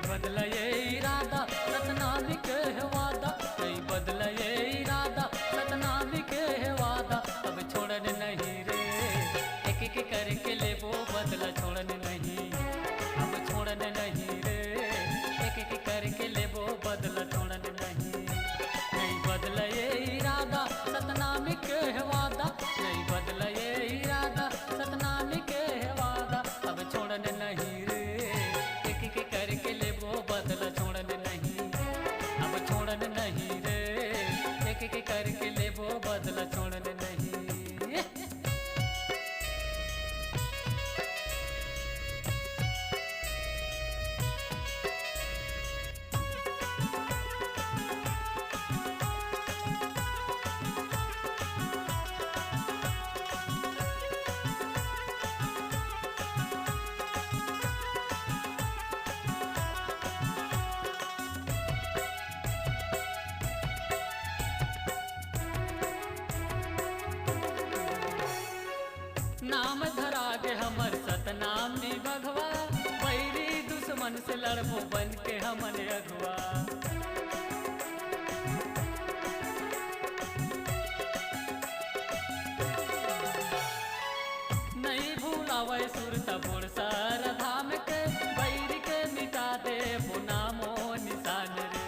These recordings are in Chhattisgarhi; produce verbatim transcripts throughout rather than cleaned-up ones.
बदला ये इरादा, सतनामी के है वादा, नहीं बदला ये इरादा, सतनामी के है वादा, अब छोड़न नहीं रे। एक एक करके लेबो बदला, छोड़न नहीं, अब छोड़न नहीं रे। एक एक करके लेबो बदला, छोड़न नहीं। नहीं बदला ये इरादा, सतनामी के है वादा, नहीं बदला ये इरादा, सतनामी के है वादा, अब छोड़न नहीं रे। एक एक करके लेबो बदला, छोड़न नहीं, अब छोड़न नहीं रे। एक एक करके लेबो बदला, छोड़न नहीं। नाम धरा गे हमर सतनामी बघवा, बैरी दुश्मन से लड़बो बन के हमन अगुआ। नहीं भुलावै सुरता बोरसर धाम के, बैरी के मिटा देबो नामो निशान रे,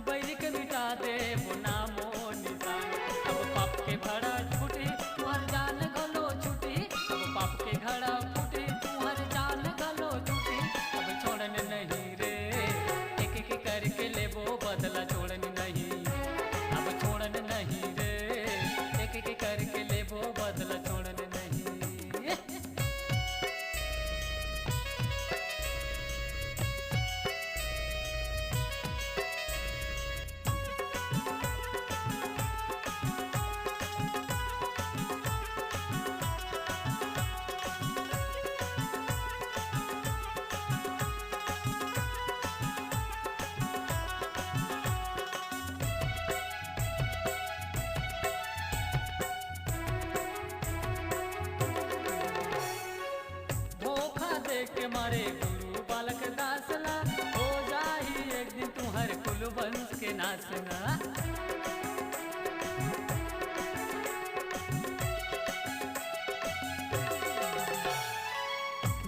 बैरी के मिटा देबो नामो निशान। अब पाप के भाड़ा छूटी, तुहर जान घलो छूटी, अब पाप के घड़ा फूटी, तुहर जान घलो छूटी, अब छोड़न नहीं रे। एक एक करके लेबो बदला, छोड़न नहीं, अब छोड़न नहीं रे। एक एक करके लेबो बदला, छोड़न नहीं। धोखा दे के मारे गुरु बालक दास ला, हो जाही एक दिन तुहर कुल वंश के नाश ना।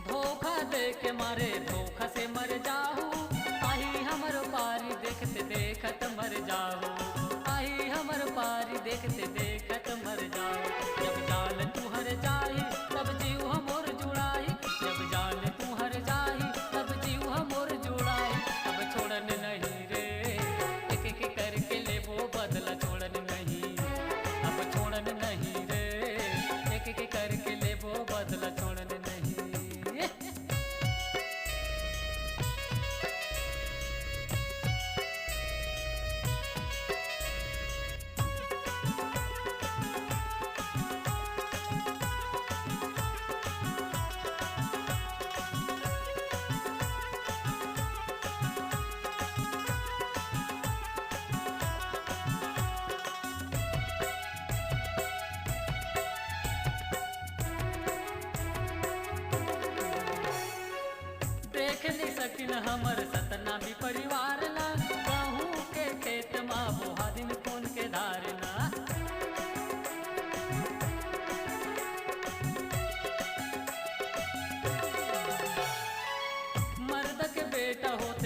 धोखा दे के मारे धोखा से मर जाहू, आही हमर पारी देखते देखत मर जाहू, आही हमर पारी देखते देखत मर जाहू। जब जान तुहर जाही तब जीव हमर जुड़ाही, जब जान तुहर जाही तब जीव हमर जुड़ाही। अब छोड़न नहीं रे, एक एक करके लेबो बदला, छोड़न नहीं, अब छोड़न नहीं रे। एक एक करके लेबो बदला, छोड़न नहीं। देख नहीं सकिन हमर सतनामी परिवार ला, गहूं के खेत मा बोहा दिन खून के धार ना। मर्द के बेटा होत